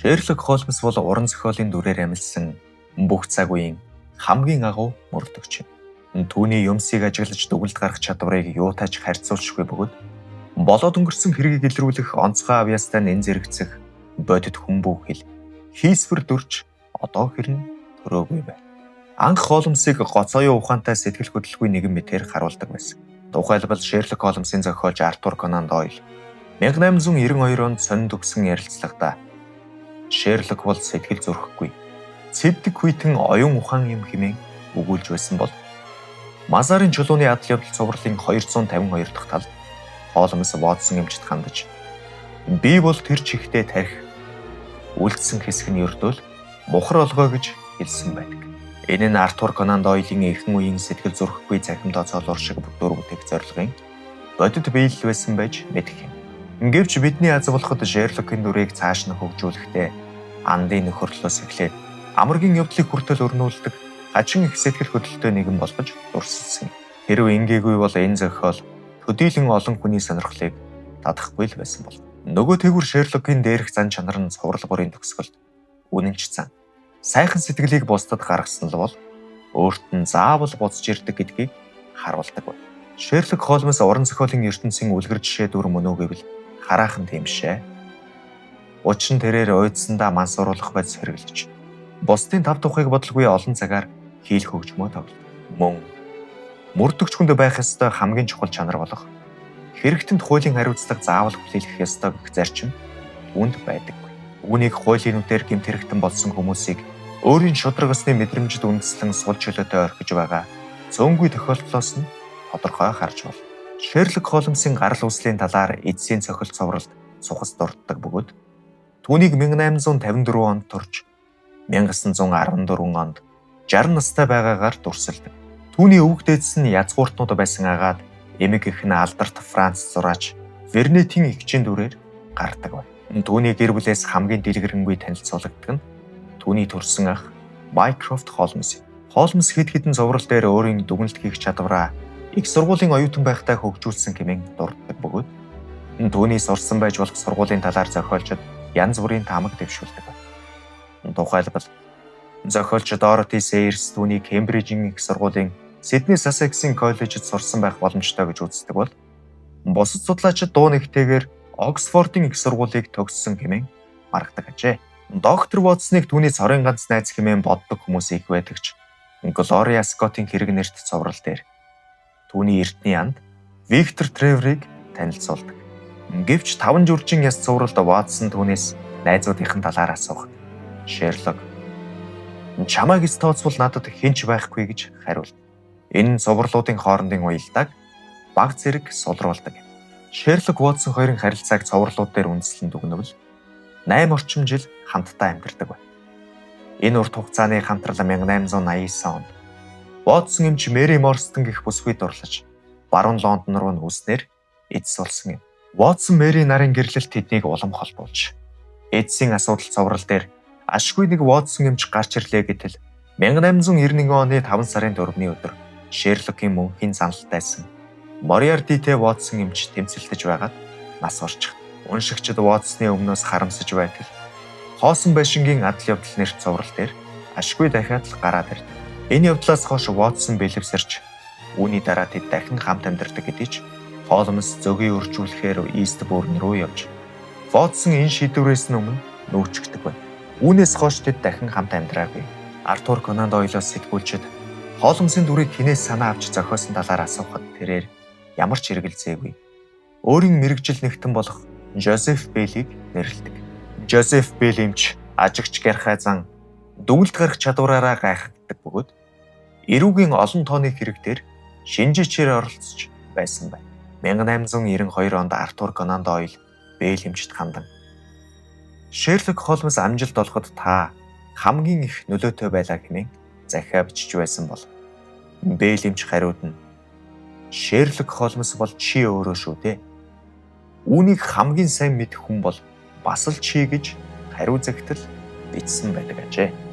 Шерлок Холмс бол уран зохиолын дүрээр амилсан бүх цаг үеийн хамгийн агуу мөрдөгч юм. Түүний юмсыг ажиглаж дүгэлд гарах чадварыг юутай ч харьцуулшгүй бөгөөд болоод өнгөрсөн хэргийг илрүүлэх онцгой авьяастай нэн зэрэгцэх бодит хүн бүхэл хийсвэр дүрч одоо хэрн төрөөгүй байна. Анх Холмсыг гоцооюун ухаантай сэтгэл хөдлөлгүй нэгэн мэтээр харуулдаг байсан. Тухайлбал Шерлок Холмсын зохиолч Артур Конан Дойл 1892 онд сонинд өгсөн ярилцлагада Шерлок бол сэтгэл зүрхгүй, цэвдэг хүйтэн оюун ухаан юм хэмээн өгүүлж байсан бол Мазарын чулууны адал явдал цувралын 252 дахь талд Холмс Ватсон эмчд хандаж "Би бол тэр чихтэй тарих үлдсэн хэсэг нь ердөөл мухар олгоо" гэж хэлсэн байдаг. Энэ нь Артур Конан Дойлын эхэн үеийн сэтгэл зүрхгүй цахим тооцоолуур шиг дүр бүтээх зорилгын бодит биелэл байсан байж мэдэх юм. Гэвч бидний аз болоход Шерлокийн дүрийг цааш нь хөгжүүлэхдээ андын нөхөрлөөс эхлээд амаргийн явдлыг хүртэл өрнүүлдэг хачин их сэтгэл хөдлөлтөй нэгэн болгож дүрсэлсэн. Хэрв ингээгүй бол энэ зохиол төдийлөн олон хүний сонирхлыг татахгүй л байсан бол. Нөгөө тэгвэр Шерлокийн дээрх зан чанар нь цуврал бүрийн төгсгөлд үнэнч зан. Сайхан сэтгэлийг бусдад гаргасан л бол өөрт нь заавал буцаж ирдэг гэдгийг харуулдаг байна. Шерлок Холмс уран зохиолын ертөнцийн үлгэр жишээ дүр мөн үү гэвэл хараахан тийм шээ. Учир нь тэрээр уйдсандаа мансууруулах бодис хэрэглэж бусдын тав тухыг бодолгүй олон цагаар хийл хөгжмөө тоглоно. Мөн мөрдөгч хүнд байх ёстой хамгийн чухал чанар болох хэрэгтэнд хуулийн хариуцлага заавал хүлээлгэх ёстой гэх зарчим үүнд байдаггүй. Үүнийг хуулийн нүдээр гэмт хэрэгтэн болсон хүмүүсийг өөрийн шударга ёсны мэдрэмжид үндэслэн сул чөлөөтэй орхиж байгаа цөөнгүй тохиолдлоос нь тодорхой харж байна. Шерлок Холмсын гарал үүслийн талаар эцсийн цохилт цувралд сухас дурддаг бөгөөд түүнийг 1854 онд төрж 1914 онд 60 настай байгаагаар дүрсэлдэг. Түүний өвөг дээдс нь язгууртнууд байсан агаад эмэг эх нь алдарт Франц зураач Вернетийн эгчийн дүрээр гардаг байна. Түүний гэр бүлээс хамгийн дэлгэрэнгүй танилцуулагддаг нь түүний төрсэн ах Майкрофт Холмс. Холмс хэд хэдэн цуврал дээр өөрийн дүгнэлт хийх чадвараа их сургуулийн оюутан байхдаа хөгжүүлсэн хэмээн дурддаг бөгөөд түүний сурсан байж болох сургуулийн талаар зохиолчид янз бүрийн таамаг дэвшүүлдэг. Тухайлбал зохиолч Дороти Сейерс түүний Кембрижийн их сургуулийн Сидней Сассексийн коллежид сурсан байх боломжтой гэж үздэг бол бусад судлаачид дуу нэгтэйгээр Оксфордын их сургуулийг төгссөн хэмээн маргадаг ажээ. Доктор Ватсныг түүний цорын ганц найз хэмээн боддог хүмүүс их байдаг ч Глория Скоттын хэрэг нэрт цуврал дээр түүний эрдний анд Виктор Треворыг танилцуулдаг. Гэвч таван жүржин яс цувралд Ватсон түүнээс найзуудынхын талаар асуухад Шерлок "Чамайг эс тооцвол надад хэн ч байхгүй" гэж хариулна. Энэ нь цувралуудын хоорондын уялдааг баг зэрэг сулруулдаг. Шерлок Ватсон хоёрын харилцааг цувралууд дээр үндэслэн дүгнэвэл 8 орчим жил хамтдаа амьдардаг байна. Энэ урт хугацааны хамтрал 1889 онд Ватсон эмч Мэри Морстон гэх бүсгүй дурлаж баруун Лондон руу нүүснээр эцэс болсон юм. Ватсон Мэри нарын гэрлэлт тэднийг улам холбуулж эцсийн асуудал цуврал дээр ашгүй нэг Ватсон эмч гарч ирлээ гэтэл 1891 оны 5 сарын 4-ний өдөр Шерлокийн мөнхийн заналт байсан Мориартитэй Ватсон эмч тэмцэлдэж байгаад нас орчих. Уншигчид Ватсны өмнөөс харамсаж байтал хоосон байшингийн адал явдал нэрт цуврал дээр ашгүй дахиад л гараад ирдэг. Энэ явдлаас хойш Ватсон бэлэвсэрч үүний дараа тэд дахин хамт амьдардаг гэдэг ч Холмс зөгийг өрчүүлэхээр Истбурн руу явж Ватсон энэ шийдвэрээс нь өмнө нүүчгдэг байна. Үүнээс хойш тэд дахин хамт амьдраагүй. Артур Конан Дойлоос сэтгүүлчид Холмсын дүрийг хинээс санаа авч зохиосон талаар асуухад тэрээр ямар ч хэрэгэлзээгүй. Өөрийн мэргэжил нэгтэн болох Жозеф Беллийг нэрлэдэг. Жозеф Белл эмч ажигч гярхай зан дүгэлд гарах чадвараараа гайхагддаг бөгөөд эрүүгийн олон тооны хэрэг дээр шинжээчээр оролцож байсан байна. 1892 онд Артур Конан Дойл Белл эмчт хандан "Шерлок Холмс амжилт олоход та хамгийн их нөлөөтэй байлаа" хэмээн захиа бичиж байсан бол Белл эмч хариуд нь "Шерлок Холмс бол чи өөрөө шүү дээ. Үүнийг хамгийн сайн мэдэх хүн бол бас л чи" гэж хариу захидал бичсэн байдаг ажээ.